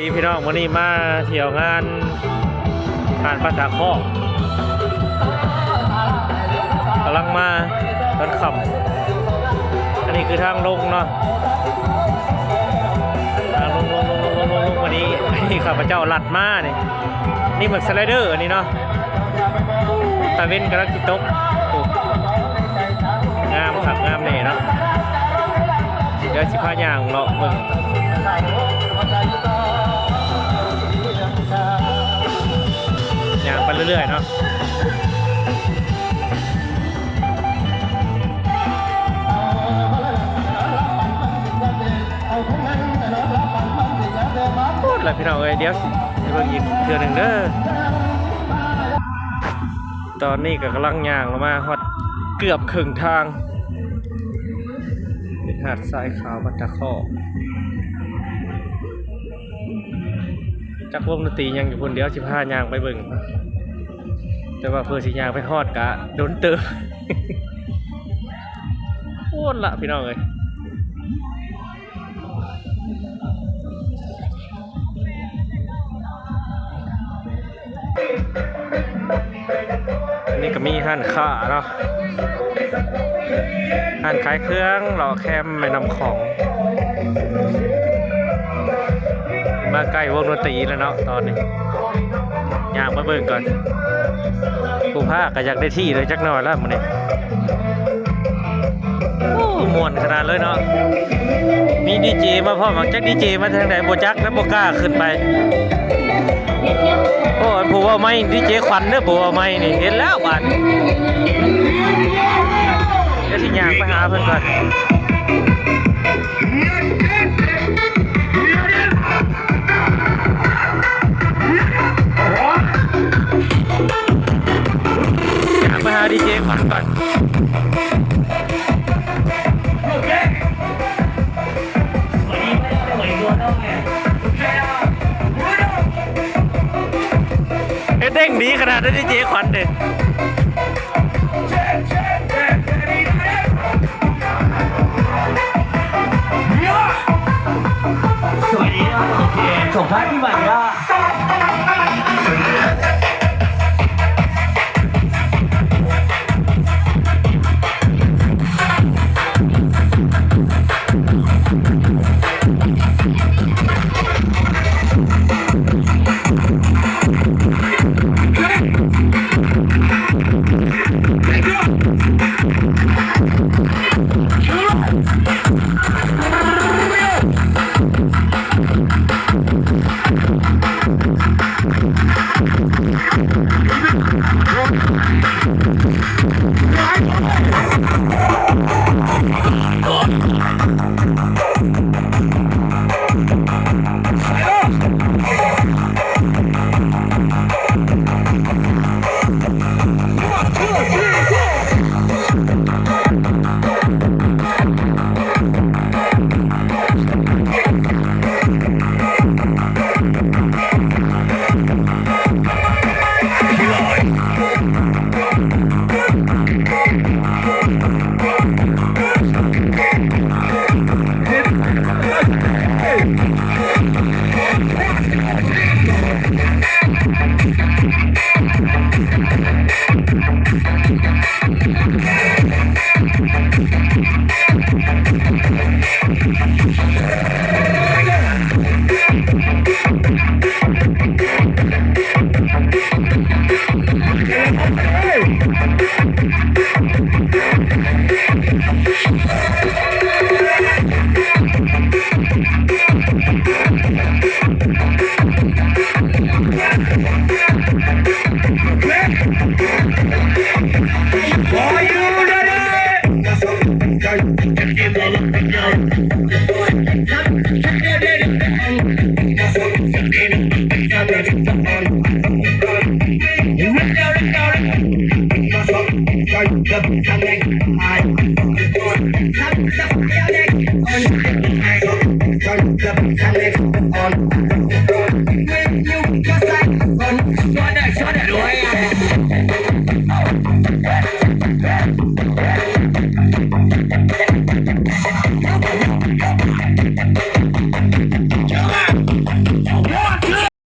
ດີພີ່ນ້ອງ ມື້ນີ້ມາທ່ຽວງານຫາດບ້ານຕາຄອກ ກຳລັງມາຕອນຄ່ຳ. ອັນນີ້ຄືທາງລົງເນາະ ທາງລົງ ລົງ ລົງ ລົງ ລົງ ລົງ ວັນນີ້ ນີ້ຂ້າພະເຈົ້າລັດມານີ້ ນີ້ໝາກສະໄລເດີອັນນີ້ເນາະ. ຕາເວັນກຳລັງຊິຕົກ ໂອ້ ງາມຄັກງາມແນ່ເນາະ. ດຽວຊິພາຍ່າງເລາະເບິ່ງ ຍ່າງໄປເລື້ອຍໆເນາະ. ພຸ້ນລະພີ່ນ້ອງເອີຍ ດຽວຊິໄປເບິ່ງອີກເທື່ອໜຶ່ງເດີ. ຕອນນີ້ກໍກຳລັງຍ່າງລົງມາຮອດເກືອບເຄິ່ງທາງ ເປັນຫາດຊາຍຂາວບ້ານຕາຄອກ. ຈັກວົງດົນຕີຍັງຢູ່ພຸ້ນ ດຽວຊິພາຍ່າງໄປເບິ່ງ ແຕ່ວ່າເພື່ອຊິຍ່າງໄປຮອດກະດົນເຕີບ ໂພດລະພີ່ນ້ອງເອີຍ. ອັນນີ້ກໍມີຮ້ານຄ້າເນາະ ຮ້ານຂາຍເຄື່ອງ ເລາະແຄມແມ່ນ້ຳຂອງ. ມາໃກ້ວົງດົນຕີແລ້ວເນາະ ຕອນນີ້ ຍ່າງມາເບິ່ງກ່ອນ. ຜູ້ພາກກໍຢາກໄດ້ທີ່ເລີຍຈັກໜ້ອຍລະມື້ນີ້. ໂອ້ ມ່ວນຂະໜາດເລີຍເນາະ ມີດີເຈມາພ້ອມ. ຈັກດີເຈມາທາງໃດບໍ່ຈັກ ແລ້ວບໍ່ກ້າຂຶ້ນໄປ. ໂອ້ ອັນຜູ້ເວົ້າໄມ ດີເຈຂວັນເດີ ຜູ້ເວົ້າໄມນີ້ ເຫັນແລ້ວບາດນີ້. ດຽວຊິຍ່າງໄປຫາເພິ່ນກ່ອນ ຍ່າງໄປຫາດີເຈຂວັນກ່ອນ. ເຮັດເດ້ງດີຂະໜາດນັ້ນ ດີເຈຂວັນເດ້. ສະຫວັດດີເນາະ ໂອເຄ ສົ່ງທ້າຍປີໃໝ່ເນາະ. ເ